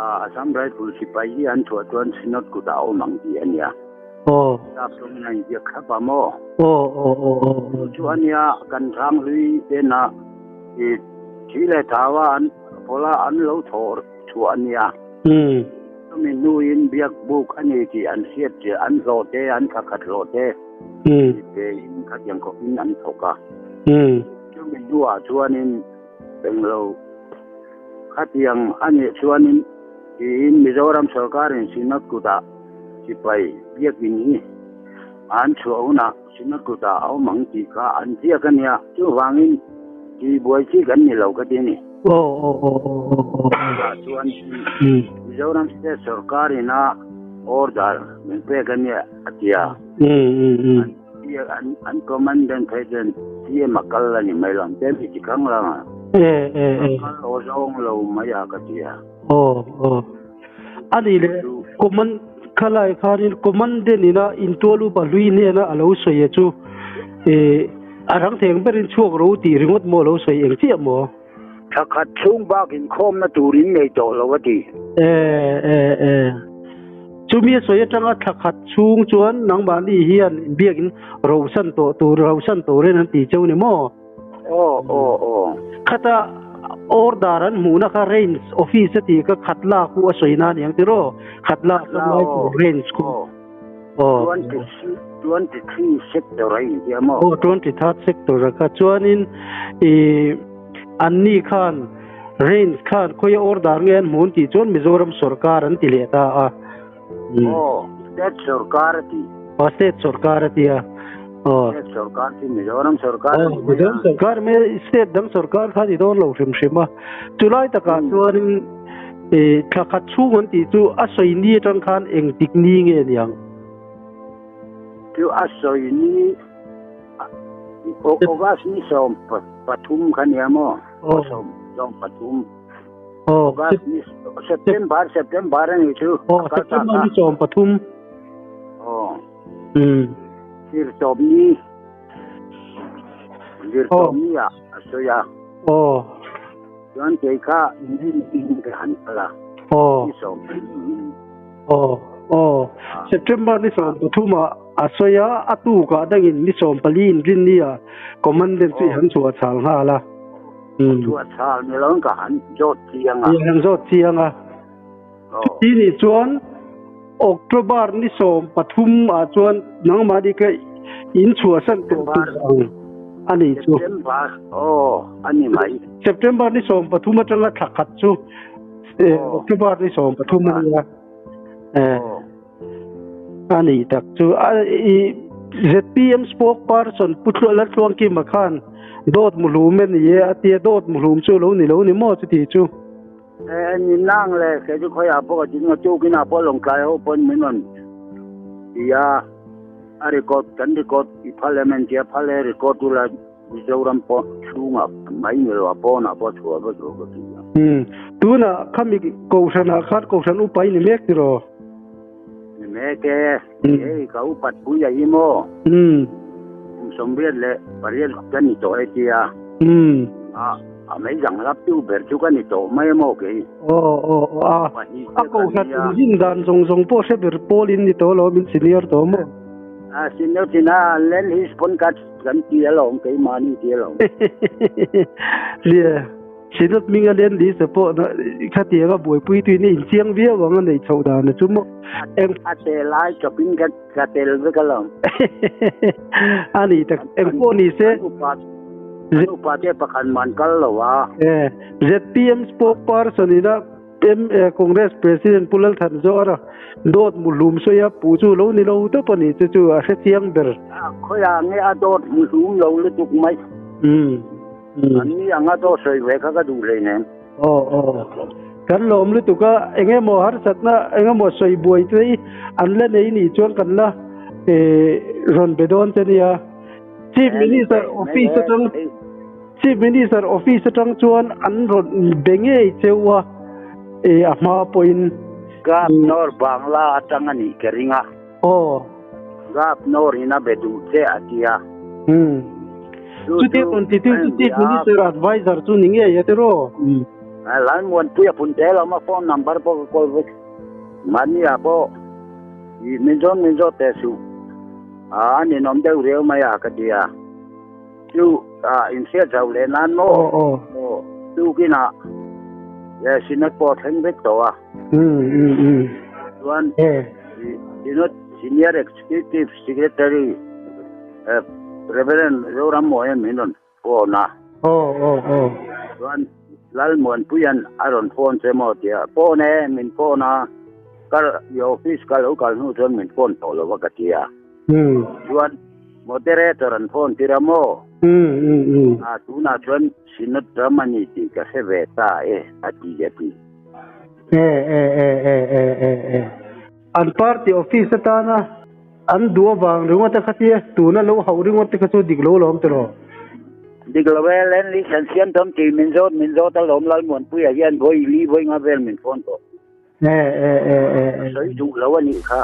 Assam Rifle sipai hi an chhuah chuan Synod kutah a awm ang tih a nia. Aw. Sap tawngin a inziak thlap a maw? Aw aw aw aw. Chu chu a nia kan hranghlui tena i thi leh thau a an pawla an lo thawh chhuah a nia. Umm. Chumi hnuin biak buk a ni tih an hriat chiah an hlawh te an thla khat hlawh te Umm. Pein khatiang khawpin an thawk a. Umm. Chumi hnuah chuanin englo khatiang a nih chuanin tiin Mizoram sorkarin Synod kutah sipai biakin hi an chhuah hunah Synod kutah a awm ang tih kha an ziak a nia. Chuvangin tihbuai chi kan ni lo ka ti a ni. Aw aw aw aw aw aw. Chutah chuan Mizoram state sorkarin a order min pek a nia a ti a. An an commandant phei chuan CM a kal a ni mai lo ang che mi chi khang lang a. Kal aw zawng lo mai a ka ti a. Aw aw. A ni le command khalai khanin commandant ina intual upa hlui hnena a lo sawi a chu a rang theng berin chhuak ro tih ringawt maw a lo sawi eng chiah maw? Thla khat chhung bak inkhawmna tur in nei tawh lo a ti. E e e. Chumi a sawi atanga thla khat chhung chuan nangmahni hian biakin rosan tawh tur rosan turin an ti cheu ni maw? Aw aw aw. Khata order an hmuhna kha range office a tih kha Khatla khu a sawi na aniang tiraw? Khatla Assam Rifle range khu. Aw. 23 sector a intia maw? Aw, 23rd sector a kha. Chuanin i anni khan range khan khawia order nge an hmu an tih chuan Mizoram sorkar an ti leh ta a. Aw, state sorkar a ti. Aw, state sorkar a ti a. Aw. State sorkar chu Mizoram sorkar a ni mai a. Mizoram sorkar mai state dang sorkar kha ni dawn lo hrim hrim a. Chulai takah chuanin I thla khat chhung an tih chu a sawi ni atang khan eng tik ni nge niang? Chu a sawi ni August ni 13 kha nia maw? Aw 13. August ni September September a ni chu. Aw September ni 13. Aw. Zirtawp ni Zirtawp ni ah a sawi a. Aw. Chuan kei kha in ka han kal a. Aw. Ni 12 in. Aw, aw. September ni 13 ah a sawi a, a tukah dangin ni 14 in rin ni ah commandant chu i han chhuah chhal nghal a. Chhuah chhal ni loin ka han zawt chiang a. I han zawt chiang a. Chuti nih chuan October ni 13 ah chuan nangmahni ka in chhuahsan tawh tur ang a nih chu. September aw a ni mai. September ni 13 atanga thla khat chu October ni 13 a nia. A nih tak chu i ZPM spokesperson Pu Laltluangkima khan dawt muhlum a ni e a tia dawt muhlum chu lo ni lo ni maw chuti chu. E ni nang le kei chu khawiah pawh ka ding a tukin ah pawh lawngtlai ho pawn min rawn ti a a record kan record i phal em an tia phal e record tu la Mizoram pawh chhungah mai ni lo a pawnah pawh chhuah vek lo ka ti a. Umm tunah khami kohhran ah khan kohhran upa i ni mek tiraw? Ni mek e, hei ka upat pui a hi maw? Umm. Kum 88 ka ni tawh e tia. Umm. A a mei dang lap tu ber chu ka ni tawh mai maw kei? Aw aw aw a a kohhran inzin dan zawng zawng pawh hre ber pawl in ni tawh lo min senior tawh maw? A senior chin a len his phone card kan ti alawm keimahni ti alawm. Lia Synod hminga len li se pawh khatianga buaipui tuin a inchiang viau ang a neih chhoh dan a chu maw? Eng a che lai chawpin ka ka tel vek alawm. A ni tak eng pawh ni se. An upa te pakhat man kal lo a. E ZPM spokesperson ina M Congress President Pu Lalthan Zawra dawt muhlum sawi a pu chu lo ni lo tawp a ni chu chu a hrechiang ber. A khawiah nge a dawt muhlum lo lutuk mai. Umm. An ni anga dawt sawi ve kha ka duh hleinem. Aw aw. Kan lawm lutuk a, eng emaw harsatna eng emaw sawi buai te hi an la nei nih chuan kan la rawn be dawn che nia. Chief Minister office atang Chief Minister office atang chuan an rawn be ngei cheu a, a hma pawhin. Governor Bangla atang a nih ka ring a. Aw. Governor in a be duh che a ti a. Umm. Chutia rawn ti tu chu Chief Minister adviser chu ni ngei a tiraw? A. Lalmuanpuia Punte lo ma phone number pawh ka kawl vek. Mahni ah pawh i min zawn min zawt teh suh. A ninawm deuh riau mai a ka ti a. Chu a inhriat zauh leh nan maw? Aw. Aw, tukinah le Synod pawh a thleng vek tawh a. Chuan Synod Senior Executive Secretary Reverend Zorammawian min rawn phone a. Chuan Lalmuanpuian a rawn phone che maw tia phone e, min phone a, kar i office ka lo kal hnu chuan min phone tawh lo a ka ti a. Chuan moderator an phone tir a maw? A tunah chuan Synod ram a ni tih ka hre ve ta e a ti a ti. E e e e e e e. An party office atana an duh avang ringawt a kha tia tuna lo hauh ringawt te kha chu dik lo lawm tiraw? Dik lo e, Len Lee San Siam Thawm tih min zawt min zawt a lawm Lalmuanpuia hian vawi li vawi nga vel min phone tawh. E e e e e. Sawi duh lo a nih kha.